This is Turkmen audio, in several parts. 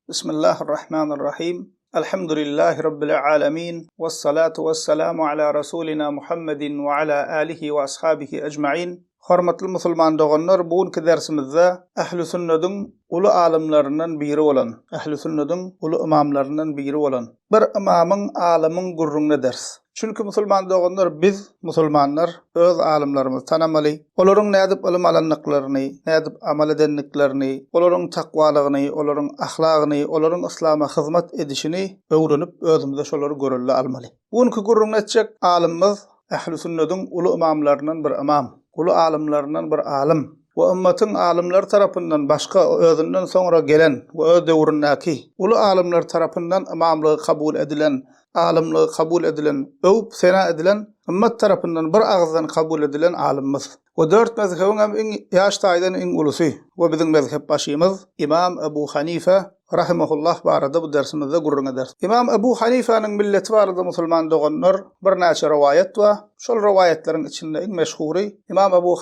Bismillahir-Rahmanir-Rahim. Elhamdülillahi Rabbil alemin. Vessalatu vesselamu ala Rasulina Muhammedin ve ala alihi ve ashabihi ecmain. Hormatly musulman doganlar, bu günki dersimizde Ähli Sünnediň uly alymlaryndan biri bolan, Ähli Sünnediň uly ymamlaryndan biri bolan bir ymamyň, alymyň gürrüňini ederis. Çünki musulman doganlar biz, musulmanlar, öz alymlarymyzy tanamaly, olaryň nädip ylym alandyklaryny, nädip amal edendiklerini, olaryň takwalygyny, olaryň ahlagyny, olaryň yslama hyzmat edişini öwrenip özümize şolary görelde almaly. Bu günki gürrüňini etjek alymymyz Ähli sünnediň uly ymamlaryndan bir ymam, uly alymlaryndan bir alym we ymmatyň alymlary tarapyndan başga özünden soňra gelen we öz döwründäki uly alymlar tarapyndan ymamlygy kabul edilen alymlygy kabul edilen, öwüp sena edilen, ymmat tarapyndan bir agyzdan kabul edilen alymymyz we dört mezhebiň hem iň ýaş taýdan iň ulusy we biziň mezhep başymyz Ymam Ebu Hanife rahimehullah barada bu dersimizde gürrüň ederis. Ymam Ebu Hanifäniň milleti barada musulman doganlar birnäçe rowaýat bar. Şol rowaýatlaryň içinde iň meşhury Ymam Ebu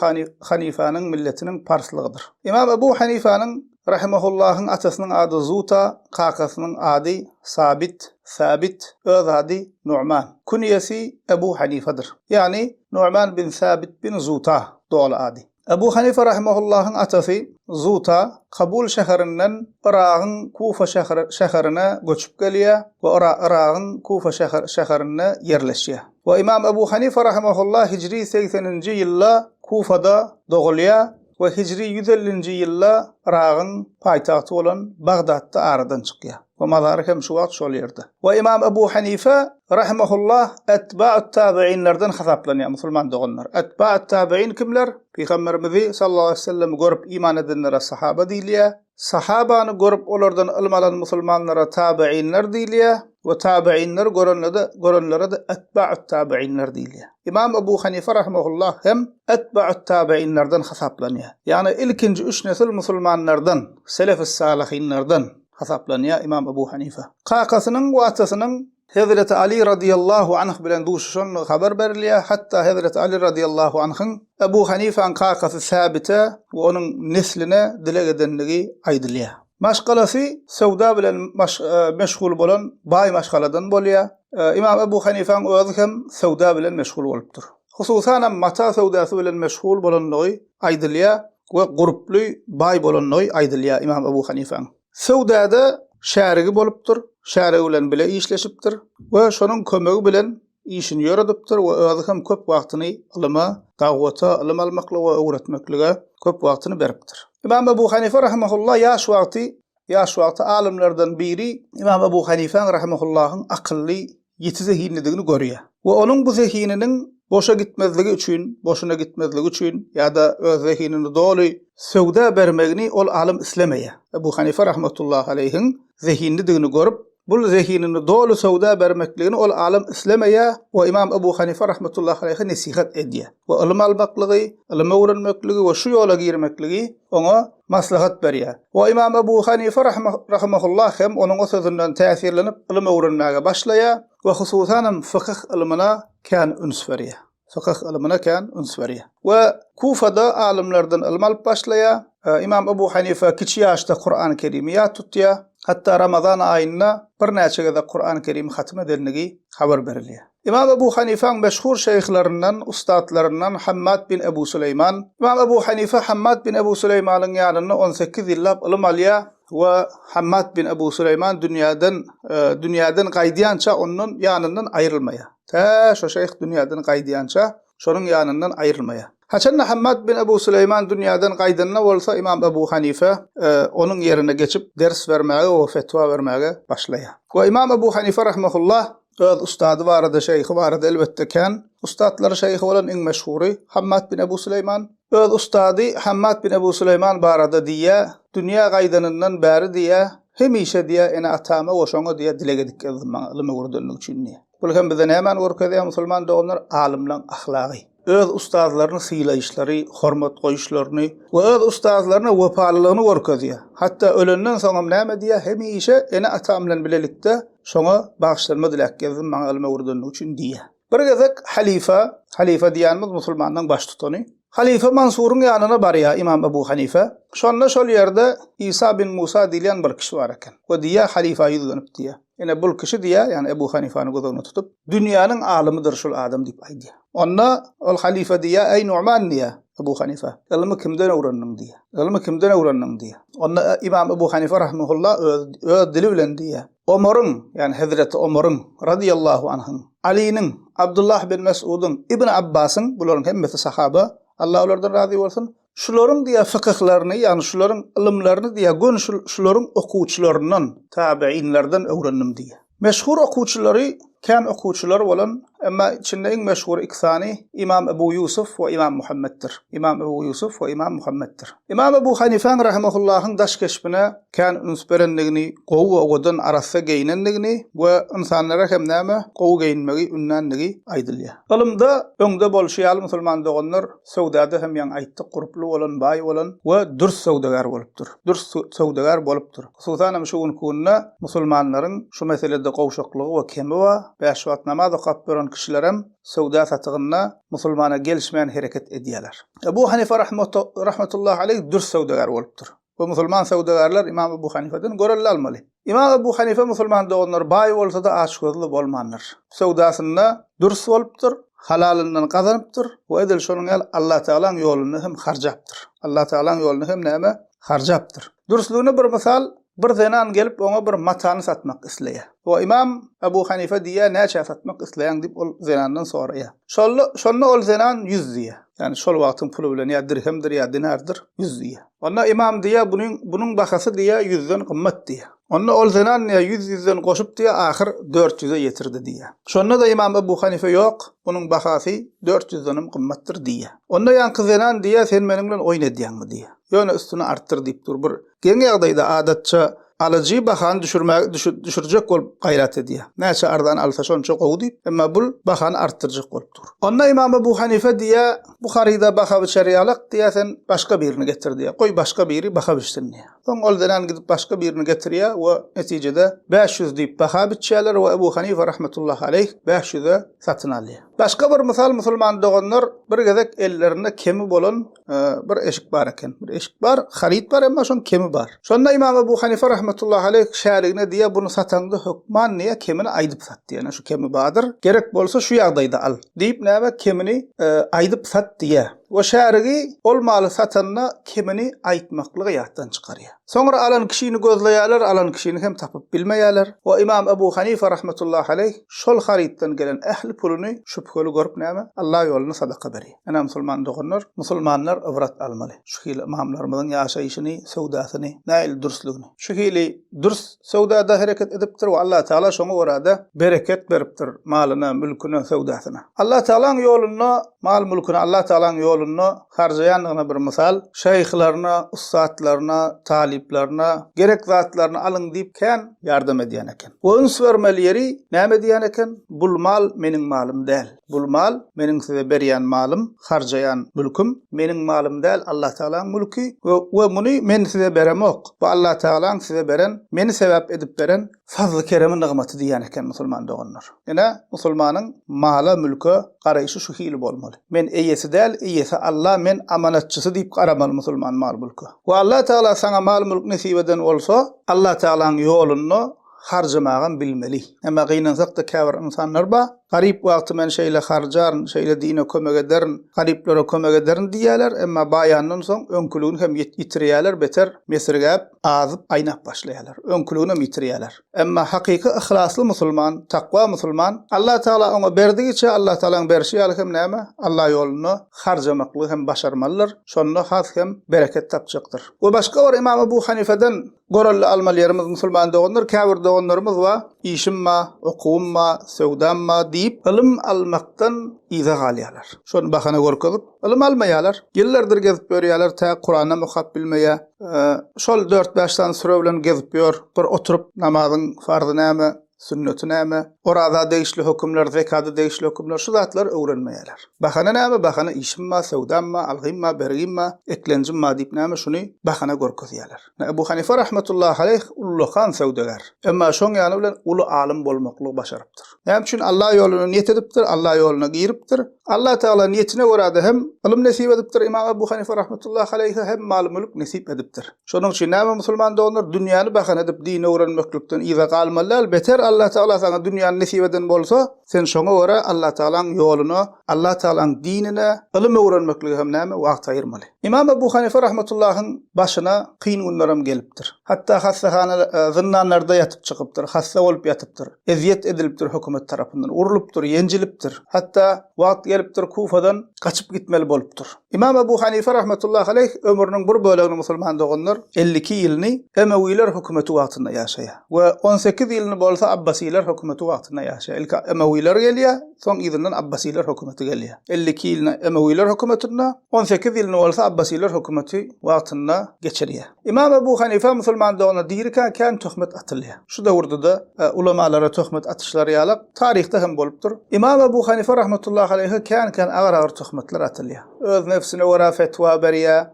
Hanifäniň milletiniň parslygydyr. Ymam Ebu Hanifäniň Rahimahullahyň atasynyň ady Zuta, kakasynyň ady Sabit, Sabit, öz ady Nu'man. Künýesi Ebu Hanifadyr. Ýagny Nu'man bin Sabit bin Zuta doly ady. Ebu Hanifa rahimahullahyň atasy Zuta Kabul şäherinden Yragyň Kufa şäherine göçüp gelýär we Yragyň Kufa şäherinde ýerleşýär. We Ymam Ebu Hanifa rahimahullah hijri segseninji ýylda Kufada dogulýar we hijri 150-nji ýylda Yragyň paýtagty bolan Bagdatda aradan çykýar we mazary hem şu wagt şol ýerde. We Ymam Ebu Hanife rahimehullah etba'ut tabiinlerden hasaplanýar musulman doganlar. Etba'ut tabiin kimler? Pygamberimizi sallallahu aleýhi we sellemi görüp iman edenlere sahaba diýilýär. Sahabany görüp olardan ylym alan musulmanlara tabiinler diýilýär we tabiinleri görenlede görenlere-de etba'ut tabiinler diýilýär. Ymam Ebu Hanife rahimehullah hem etba'ut tabiinlerden hasaplanýar. Ýagny ilkinji üç nesil musulmanlardan, selefis salyhinlerden hasaplanýar Ymam Ebu Hanife. Kakasynyň we atasynyň Hezreti Aly radyýallahu anh bilen duşuşandygy habar berilýär. Hatda Hezreti Aly radyýallahu anhyň Ebu Hanifaň kakasy Säbite we onuň nesline dileg edendigi aýdylýar. Maşgalasy söwda bilen meşgul bolan baý maşgaladan bolýar. Ymam Ebu Hanifaň özi hem söwda bilen meşgul bolupdyr. Hususanam mata söwdasy bilen meşgul bolandygy aýdylýar we gurply baý bolandygy aýdylýar Ymam Ebu Hanifaň. Söwdada şärigi bolupdyr, şärigi bilen bile işleşipdir we şonuň kömegi bilen işini ýöredipdir we özi hem köp wagtyny ylyma, dagwata, ylym almaklyga we öwretmeklige köp wagtyny beripdir. Ymam Ebu Hanife rahimehullah ýaş wagty ýaş wagty alymlardan biri Ymam Ebu Hanifäň rahimehullahyň akylly ýiti zehinlidigini görýär we onuň bu zehininiň boşa gitmezligi üçin, boşuna gitmezligi üçin ýa-da öz zehinini doly söwda bermegini ol alym islemeýär. Ebu Hanife rahmetullahi aleýhiň zehinlidigini görüp, bul zehinini doly söwda bermekligini ol alym islemeýär we Ymam Ebu Hanife rahmetullahi aleýhe nesihat edýär we ylym almaklygy, ylym öwrenmekligi we şu ýola girmekligi oňa maslahat berýär. We Ymam Ebu Hanife rahimehullah hem onuň o sözünden täsirlenip ylym öwrenmäge başlaýar we hususanam fykyh ylmyna kän üns berýär. Fykyh ylmyna kän üns berýär. We Kufada alymlardan ylym alyp başlaýar. Ymam Ebu Hanife kiçi ýaşda Kurany Kerimi ýat tutýar. Hatda Ramazan aýynda birnäçe gezek Kurany Kerimi hatym edenligi habar berilýär. Ymam Ebu Hanifaň meşhur şeýhlaryndan, ussatlaryndan Hammad bin Ebu Süleýman. Ymam Ebu Hanifa Hammad bin Ebu Süleýmanyň ýanynda 18 ýyllap ylym alýar we Hammad bin Ebu Süleýman dünýäden dünýäden gaýdýança ondan ýanyndan aýrylmaýar. Tä şo şeýh dünýäden gaýdýança şonuň ýanyndan aýrylmaýar. Haçanda Hammad bin Ebu Süleýman dünýäden gaýdanda bolsa Ymam Ebu Hanife onuň ýerine geçip ders bermäge we fetwa bermäge başlaýar. We Ymam Ebu Hanife rahimehullah Öz ustady barada, şeýhi barada elbetde kän. Ustatlary şeýhi bolan iň meşhury Hammad bin Ebu Süleýman. Öz ustady Hammad bin Ebu Süleýman barada diýýär, Dünýä gaýdanyndan bäri diýýär, hemişe diýýär, ene-atama we şoňa diýýär, dileg edip gezdim maňa ylym öwredenligi üçin diýýär. Bul hem bize nämäni görkezýär musulman doganlar? Alymlaň ahlagy. Öz ustazlaryny sylaýyşlary, hormat goýuşlaryny we öz ustazlaryna wepalylygyny görkezýär. Hatda ölenden soňam näme diýýär? Hemişe ene-atam bilen bilelikde şoňa bagyşlanma diläp gezdim, maňa ylym öwredenligi üçin diýýär. Bir gezek halyfa, halyfa diýýänimiz musulmanlaryň baştutany. Halyfa Mansuryň ýanyna barýar Ymam Ebu Hanife. Şonda şol ýerde Isa bin Musa diýilýän bir kişi bar eken. We diýýär halyfa ýüzlenip diýýär. Ine bul kişi diýýär, ýagny Ebu Hanifany göz öňünde tutup, dünýäniň alymydyr şul adam diýip aýdýar. Onda ol halyfa diýýär, Eý Numan diýýär Ebu Hanife, ylmy kimden öwrendiň diýýär. Ylmy kimden öwrendiň diýýär. Onda Ymam Ebu Hanife rahimehullah öz öz dili bilen diýýär. Omaryň, ýagny hezreti Omaryň, razyýallahu anhyň, Alynyň, Abdullah bin Mes'udyň, Ibn Abbasyň, bularyň hemmesi sahaba, Allah olardan razy bolsun, şularyň diýýär fykyhlaryny, ýagny şularyň ylymlaryny diýýär göni şul şularyň okuwçylaryndan, tabeýinlerden öwrendim diýýär. Meşhur okuwçylary kän okuwçylary bolan, emma içinde iň meşhury iki sany Ymam Ebu Ýusuf we Ymam Muhammetdir. Ymam Ebu Ýusuf we Ymam Muhammetdir. Ymam Ebu Hanifäň rahimahullahyň daş keşbine kän üns berendigini, gowy we owadan arassa geýinendigini we ynsanlara hem näme, gowy geýinmegi ündändigi aýdylýar. Ylymda öňde bolşy ýaly musulman doganlar söwdada hem ýaňy aýtdyk gurply bolan, baý bolan we dürs söwdagär bolupdyr. Dürs söwdagär bolupdyr. Hususan hem şu günki günde musulmanlaryň şu meselede gowşaklygy we kemi bar. Bäş wagt namaz okap ýören kişilerem söwda-satygynda musulmana gelişmän hereket edýärler. Ebu Hanife rahmetullahi aleýh dürs söwdagär bolupdyr. We musulman söwdagärler Ymam Ebu Hanifeden görelde almaly. Ymam Ebu Hanife musulman doganlar baý bolsa-da açgözli bolmandyr. Söwdasynda dürs bolupdyr, halalyndan gazanypdyr we edil şonuň ýaly Allatagalaň ýolunda hem harjapdyr. Allatagalaň ýolunda hem näme? Harjapdyr. Dürslügine bir mysal, bir zenan gelip oňa bir matany satmak isleýär. We Ymam Ebu Hanife diýýär, näçä satmak isleýäň diýip ol zenandan soraýar. Şonda şonda ol zenan ýüz diýýär. Ýagny şol wagtyň puly bilen ýa dirhemdir ýa dinardyr, ýüz diýýär. Onda ymam diýýär, bunuň bunuň bahasy diýýär ýüzden gymmat diýýär. Onda ol zenan diýýär, ýüz ýüzden goşup diýýär, ahyr dört ýüze ýetirdi diýýär. Şonda-da ymam Ebu Hanife ýok, bunuň bahasy dört ýüzdenem gymmatdyr diýýär. Onda ýaňky zenan diýýär, sen meniň bilen oýun edýäňmi diýýär. Ýöne üstüni artdyr diýip dur. Bir geň ýagdaýda adatça alyjy bahany düşürmäge düşürjek bolup gaýrat edýär. Näçe arzan alsa şonça gowy diýip, emma bul bahany artdyrjak bolup dur. Onda Ymam Ebu Hanife diýýär, bu haryda baha biçer ýalak diýýär, sen başga birini getir diýýär. Goý başga biri baha biçsin diýýär. Soň ol zenan gidip başga birini getirýär we netijede 500 diýip baha biçýärler we Ebu Hanife rahmetullahi aleýh 500-e satyn alýar. Başga bir mysal musulman doganlar bir gezek ellerinde kemi bolan bir eşik bar eken. Bir eşik bar, haryt bar, emma şoň kemi bar. Şonda Imam Ebu Hanife rahmetullahi aleýh şärigine diýýär, buny sataňda hökman diýýär, kemini aýdyp sat diýýär. Şu kemi bardyr, gerek bolsa şu ýagdaýda al diýip näme kemini aýdyp sat diýýär. We şärigi ol maly satanda kemini aýtmaklygy ýatdan çykarýar. Soňra alan kişini gözleýärler, alan kişini hem tapyp bilmeýärler. We Imam Ebu Hanife rahmetullahi aleýh şol harytdan gelen ähli puluny şübheli görüp näme, Allah ýolunda sadaka berýär. Ine musulman doganlar, musulmanlar ybrat almaly. Şu hili ymamlarymyzyň ýaşaýşyny, söwdasyny, nähili dürsligini. Şu hili dürs söwdada hereket edipdir we Allah Tagala şoňa görä-de bereket beripdir malyna, mülküne, söwdasyna. Allah Tagalaň ýolunda mal-mülküni Allah Tagalaň ýolunda harjaýandygyna bir mysal, şeýhlaryna, ussatlaryna, talyplaryna gerek zatlaryny alyň diýip kän ýardam edýän eken. We üns bermeli ýeri näme diýýän eken? Bul mal meniň malym däl. Bul mal meniň size berýän malym, harjaýan mülküm, meniň malym däl, Allatagalaň mülki we we muny men size beremok. Bu Allatagalaň size beren, meni sebäp edip beren fazly-keremi nygmaty diýýän eken musulman doganlar. Ine, musulmanyň mala, mülke garaýşy şu hili bolmaly. Men eýesi däl, eýesi Alla, men amanatçysy diýip garamaly musulman mal-mülke. We Allatagala saňa mal-mülk nesip eden bolsa, Allatagalaň ýolunda harjamagam bilmeli. Emma gynansakda käbir ynsanlar bar, garyp wagty men şeýle harjaryn, şeýle dine kömek ederin, garyplara kömek ederin diýýärler, emma baýandan soň öňküligini hem ýitirýärler, beter mesirgäp, azyp, aýnap başlaýarlar. Öňküligini hem ýitirýärler. Emma hakyky yhlasly musulman, takwa musulman, Allah Tagala oňa berdigiçe Allah Tagalaň berşi ýaly hem näme, Allah ýolunda harjamaklygy hem başarmalydyr. Şonda has hem bereket tapjakdyr. We başga bir Ymam Ebu Hanifeden Görelde almaly ýerimiz musulman doganlar käbir doganlarymyz bar işim bar okuwym bar söwdam bar diýip ylym almakdan yza galýarlar. Şony bahana görkezip ylym almaýarlar. Ýyllardyr gezip ýörýärler tä Kuranam okap bilmeýär. Şol dört-bäş sany süre bilen gezip ýör. Bir oturyp namazyň farzy näme? Sünneti näme? Oraza degişli hökümler, zekada degişli hökümler, şu zatlary öwrenmeýärler. Bahana näme? Bahana işim bar, söwdam bar, algym bar, bergim bar, eklenjim bar diýip näme şuny bahana görkezýärler. Ebu Hanife rahmetullahi aleýh ullakan söwdagär. Emma şoň ýany bilen uly alym bolmaklygy başarypdyr. Näme üçin? Allah ýoluna niýet edipdir, Allah ýoluna giripdir. Allah Tagala niýetine görä-de hem ylym nesip edipdir Ymam Ebu Hanife rahmetullahi aleýhe hem mal-mülk nesip edipdir. Şonuň üçin näme musulman doganlar dünýäni bahana edip din öwrenmeklikden yza galmaly däl, beter Allah Tagala saňa dünýäni nesip eden bolsa, sen şoňa görä Allah Tagalaň ýoluna, Allah Tagalaň dinine ylym öwrenmeklige hem näme wagt aýyrmaly. Ymam Ebu Hanife rahmetullahyň başyna kyn günlerem gelipdir. Hatda hassahana zyndanlarda ýatyp çykypdyr, hassa bolup ýatypdyr, ezýet edilipdir hökümet tarapyndan, urlupdyr, ýenjilipdir. Hatda wagt gelipdir Kufadan gaçyp gitmeli bolupdyr. Ymam Ebu Hanife rahmetullahi aleýh ömrüniň bir bölegini musulman doganlar 52 ýylyny Emewiler hökümeti wagtynda ýaşaýar we 18 ýylyny bolsa Abbasiler hökümeti wagtynda ýaşaýar. Ilki Emewiler gelýär, soň yzyndan Abbasiler hökümeti gelýär. 52 ýylyny Emewiler hökümetinde, 18 ýylyny bolsa Abbasiler hökümeti wagtynda geçirýär. Ymam Ebu Hanife musulman dogana dirikä kän töhmet atylýar. Şu döwürde-de ulamalara töhmet atyşlary ýalak taryhda hem bolupdyr. Ymam Ebu Hanife rahmetullahi aleýhe kän-kän agyr-agyr töhmetler atylýar. Öz nebsine görä fetwa berýär,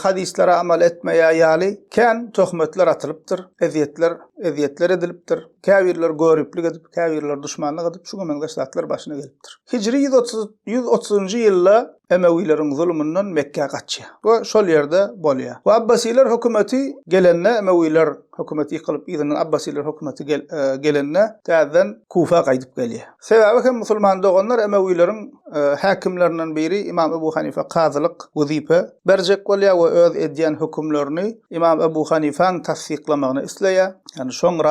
hadyslara amal etmeýär ýaly kän töhmetler atylypdyr, ezýetler, ezýetler edilipdir. Käbirleri göriplik edip, käbirleri duşmanlyk edip, şuňa meňzeş zatlar başyna gelipdir. Hijri 130 130-njy ýylda Emewileriň zulumyndan Mekgä gaçýar we şol ýerde bolýar. We Abbasiler hökümeti gelende, Emewiler hökümeti ýykylyp, yzyndan Abbasiler hökümeti gelende täzeden Kufa gaýdyp gelýär. Sebäbi hem musulman doganlar Emewileriň häkimlerinden biri Ymam Ebu Hanife kazylyk wezipe berjek bolýar we öz edýän hökümlerini Ymam Ebu Hanifaň tassyklamagyny isleýär. Ýagny şoň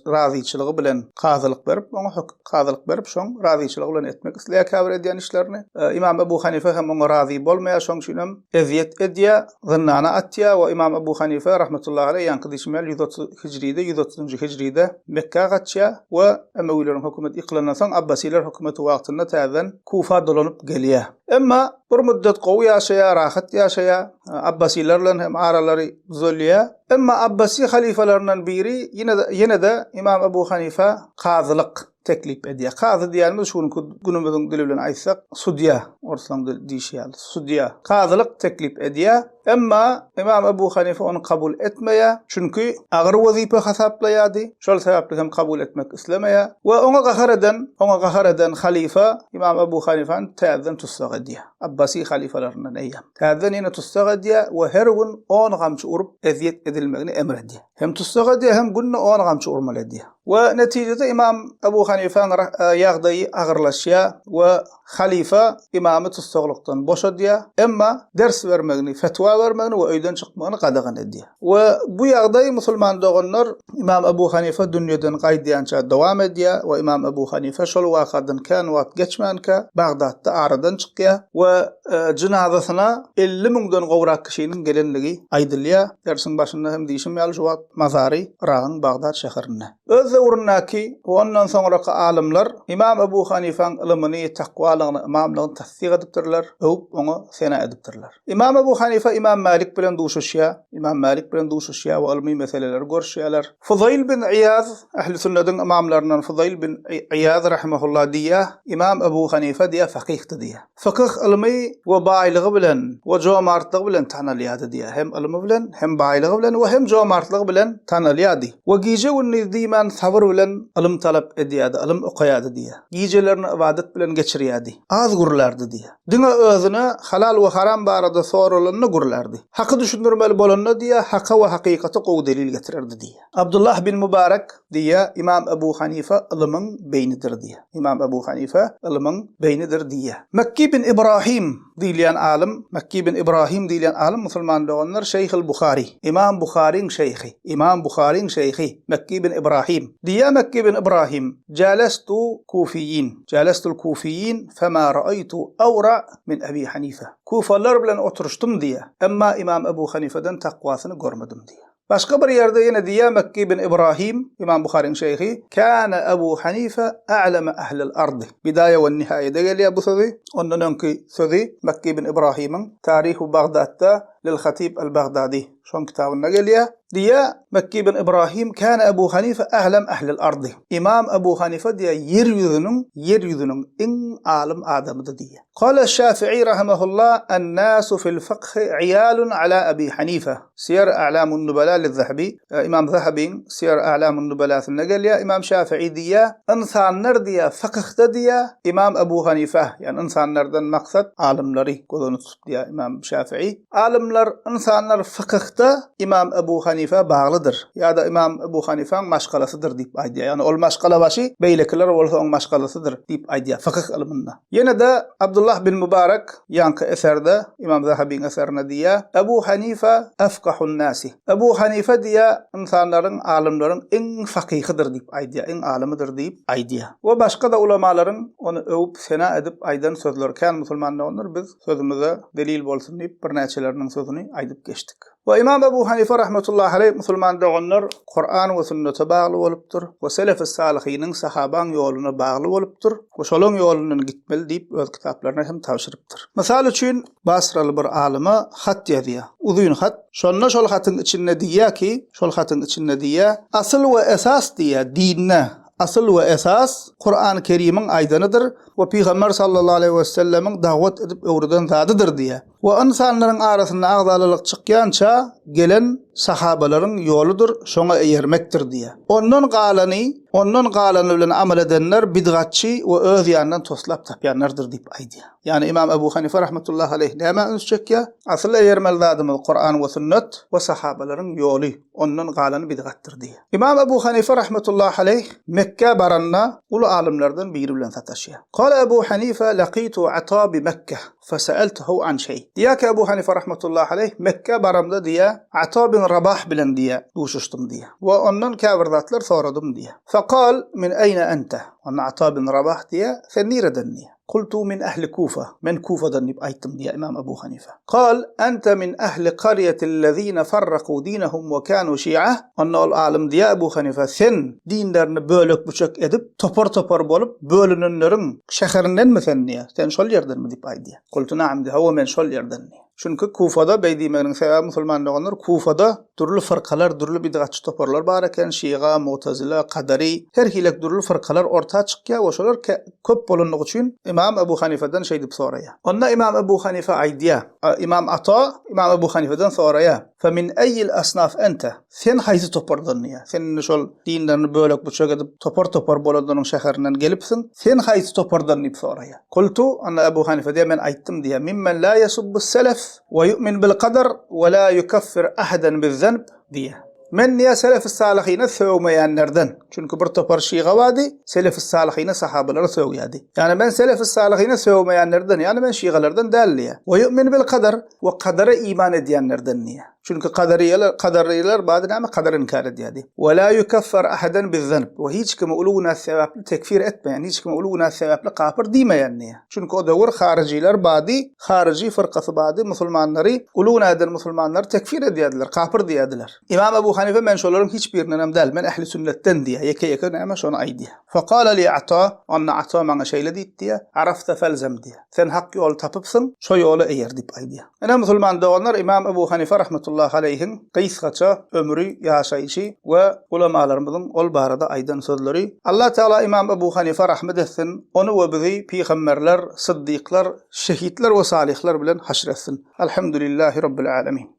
razyçylygy bilen kazylyk berip, oňa kazylyk berip, şoň razyçylygy bilen etmek isleýär käbir edýän işlerini. Ymam Ebu Hanife hem oňa razy bolmaýar, şoň üçin hem ezýet edýär, zyndana atýar we Ymam Ebu Hanife rahmetullahi aleýh ýaňky diýşim ýaly 130 hijride, 130-njy hijride Mekgä gaçýar we Emewileriň hökümeti ýykylandan soň Abbasiler hökümeti wagtynda täzeden Kufa dolanyp gelýär. Emma bir müddet gowy ýaşaýar, rahat ýaşaýar. Abbasiler bilen hem aralary düzelýär. Emma Abbasi halyfalaryndan biri ýene-de Ymam Ebu Hanifa kazylyk teklip edýär. Kazy diýýänimiz şu günki günümiziň dili bilen aýtsak, sudýa, orslaň diýşi ýaly, sudýa. Kazylyk teklip edýär. Emma Ymam Ebu Hanife ony kabul etmeýär. Çünki agyr wezipe hasaplaýardy. Şol sebäpli hem kabul etmek islemeýär. We oňa gahar eden, oňa gahar eden halyfa Ymam Ebu Hanifany täzeden tussag edýär. Abbasi halyfalaryndan eýýäm. Täzeden ýene tussag edýär we her gün on gamçy urup ezýet edilmegini emr edýär. Hem tussag edýär, hem günde on gamçy urmaly edýär. We netijede Ymam Ebu Hanifäň ýagdaýy agyrlaşýar we halyfa ymamy tussaglykdan boşadýar, emma ders bermegini, fetwa bermegini we öýden çykmagyny gadagan edýär. We bu ýagdaý musulman doganlar Ymam Ebu Hanife dünýeden gaýdýança dowam edýär we Ymam Ebu Hanife şol wakadan kän wagt geçmänkä Bagdatda aradan çykýar we jynazasyna 50 müňden gowrak kişiniň gelenligi aýdylýar. Dersiň başynda hem diýşim ýaly şu wagt mazary Yragyň Bagdat şäherinde. Öz döwründäki we ondan soňraky alymlar Ymam Ebu Hanifaň ylymyny, takwalygyny, ymamlygyny tassyk edipdirler, öwüp oňa sena edipdirler. Ymam Ebu Hanifa Ymam Mälik bilen duşuşýar, Ymam Mälik bilen duşuşýar we ylmy meseleleri görüşýärler. Fuzaýl bin Iýaz, Ähli sünnediň ymamlaryndan Fuzaýl bin Iýaz rahimehullah diýýär, Ymam Ebu Hanifa diýýär fakyhdy diýýär. Fykyh ylmy we baýlygy bilen we jomartlygy bilen tanalýardy diýýär. Hem ylmy bilen, hem baýlygy bilen we hem jomartlygy bilen tanalýardy. We gije-gündiz diýmän sabyr bilen ylym talap edýärdi, ylym okaýardy diýýär. Gijelerini ybadat bilen geçirýärdi. Az gürlärdi diýýär. Diňe özüne halal we haram barada soralanda gürlärdi. Haky düşündirmeli bolanda diýýär, haka we hakykata gowy delil getirerdi diýýär. Abdullah bin Mubarek diýýär, Ymam Ebu Hanife ylymyň beýnidir diýýär. Ymam Ebu Hanife ylymyň beýnidir diýýär. Mekki bin Ibrahim diýilýän alym, Mekki bin Ibrahim diýilýän alym musulman doganlar Şeýhil Buhary, Ymam Buharyň şeýhi, Ymam Buharyň şeýhi Mekki bin Ibrahim diýýär Mekki bin Ibrahim, Jalestu kufiýin, jalestul kufiýin fema raýtu awra min Ebi Hanife. Kufalylar bilen oturyşdym diýýär. Emma Ymam Ebu Hanifeden takwasyny görmedim diýýär. Başga bir ýerde ýene diýýär Mekgi bin Ibrahim, Ymam Buharyň şeýhi, Käne Ebu Hanife a'leme ehlil ardy. Bidaýa we Nihaýede gelýär bu sözi. Ondan öňki sözi Mekgi bin Ibrahimiň Tarihu Bagdatda lil Hatib al-Bagdadi şoň kitabynda gelýär. Diýýär, Mekki ibn Ibrahim, Käne Ebu Hanife a'lem ehlil ardy. Ymam Ebu Hanife diýýär, ýer ýüzüniň, ýer ýüzüniň iň alym adamydy diýýär. Kale Şafi'i rahimehullah, En-nasu fil fykhi iýalun ala Ebi Hanife. Siýer A'lamun Nubala liz-Zahabi, Ymam Zahabyň Siýer A'lamun Nubalasynda gelýär, Ymam Şafi'i diýýär, Ynsanlar diýýär, fykyhda diýýär, Ymam Ebu Hanife, ýagny ynsanlardan maksat alymlary göz öňünde tutup diýýär Ymam Şafi'i. Alymlar, ynsanlar fykyhda Ymam Ebu Hanifä baglydyr ýa-da Ymam Ebu Hanifaň maşgalasydyr diýip aýdýar. Ýagny ol maşgalabaşy, beýlekiler bolsa oň maşgalasydyr diýip aýdýar fykyh ylmynda. Ýene-de Abdullah bin Mubarak ýaňky eserde, Ymam Zahabyň eserinde diýýär, Ebu Hanifa efkahun nasi. Ebu Hanifa diýýär, ynsanlaryň, alymlaryň iň fakyhydyr diýip aýdýar, iň alymydyr diýip aýdýar. We başga-da ulamalaryň ony öwüp, sena edip aýdan sözleri kän musulman doganlar biz sözümize delil bolsun diýip birnäçeleriniň sözüni aýdyp geçdik. We Ymam Ebu Hanife rahmetullahi aleýh musulman doganlar Kuran we sünnete bagly bolupdyr we selefi salyhynyň sahabaň ýoluna bagly bolupdyr we şolaň ýolundan gitmeli diýip öz kitaplaryna hem tabşyrypdyr. Mysal üçin Basraly bir alyma hat ýazýar. Uzyn hat. Şonda şol hatyň içinde diýýär ki, şol hatyň içinde diýýär, asyl we esas diýýär dinde asyl we esas Kurany Kerimiň aýdanydyr we Pygamber sallallahu aleýhi wesellemiň dagwat edip öwreden zadydyr diýýär. We ynsanlaryň arasynda agzalalyk çykýança gelen sahabalaryň ýoludyr, şoňa eýermekdir diýýär. Ondan galany, ondan galany bilen amal edenler bidgatçy we öz ýanyndan toslap tapýanlardyr diýip aýdýar. Ýagny Ymam Ebu Hanife rahmetullahi aleýh nämä üns çekýär? Asyl eýermeli zadymyz Kuran we sünnet we sahabalaryň ýoly. Ondan galany bidgatdyr diýýär. Ymam Ebu Hanife rahmetullahi aleýh Mekgä baranda uly alymlardan biri bilen sataşýar. Kale Ebu Hanife lakitu Ata bi Mekke feseeltuhu an şeý. Diýýär ki Ebu Hanife rahmetullahi aleýh Mekgä baramda diýýär Ata bin Rabah bilen diýýär duşuşdym diýýär we ondan käbir zatlar soradym diýýär. Fekal min eýne ente? Onda Ata bin Rabah diýýär sen nireden diýýär. Kultu min ehli Kufa, men Kufadan diýip aýtdym diýýär Ymam Abu Hanife. Kal, ente min ehli karýetillezine farraku dinehum we kanu şi'a, onda ol alym diýýär Abu Hanife, sen dinlerini bölek-büçek edip, topar-topar bolup bölünenleriň şäherindenmi sen diýýär, sen şol ýerdenmi diýip aýdýar. Kultu naam diýýär, hawa men şol ýerden diýýär. Çünki Kufada beý diýmeginiň sebäbi musulman doganlar Kufada dürli fyrkalar, dürli bidgatçy toparlar bar eken, şiga, mugtazila, kadary, her hilek dürli fyrkalar orta çykýar we şolar köp bolanlygy üçin Ymam Ebu Hanifeden şeýdip soraýar. Onda Ymam Ebu Hanife aýdýar, Ymam Ata Ymam Ebu Hanifeden soraýar, Fe min eýil asnaf ente? Sen haýsy topardan diýýär. Sen indi şol dinlerini bölek-büçek edip, topar-topar bolanlaryň şäherinden gelipsiň. Sen haýsy topardan diýip soraýar. Kultu, onda Ebu Hanife diýýär, men aýtdym diýýär, Mimmen la ýesubbus selef we ýu'min bil kadar we la ýukaffir ahadan bizzenb diýýär. Men diýýär, selefis-salyhyna sögmeýänlerden. Çünki bir topar şyga bardy, selefis-salyhyna sahabalary sögýärdi. Ýagny men selefis-salyhyna sögmeýänlerden, ýagny men şygalardan däl diýýär. We ýu'min bil kadar we kadara iman edýänlerden diýýär. Çünki kadariýeler, kadariýeler bady näme kadary inkär edýärdi. We la yukaffar ahadan bizzenb. We hiç kimi uly günä sebäpli tekfir etmeýän, hiç kimi uly günä sebäpli kapyr diýmeýän diýýär. Çünki o döwür haryjylar bady, haryjy fyrkasy bady musulmanlary, uly günä eden musulmanlary tekfir edýärdiler, kapyr diýýärdiler. Ymam Ebu Hanife men şolaryň hiç birindenem däl, men ähli sünnetden diýýär. Ýeke-ýeke näme şony aýdýar. Fekale li Ata, onda Ata maňa şeýle diýdi diýýär, Arafta felzem diýýär. Sen hak ýoly tapypsyň, şo ýola eýer diýip aýdýar. Ine, musulman doganlar, Ymam Ebu Hanife rahmetullahi aleýhiň gysgaça ömri, ýaşaýşy we ulamalarymyzyň ol barada aýdan sözleri. Allah Tagala Ymam Ebu Hanife rahmet etsin, ony we bizi pygamberler, syddyklar, şehitler we salyhlar bilen haşr etsin. Alhamdulillahi Rabbil alemin.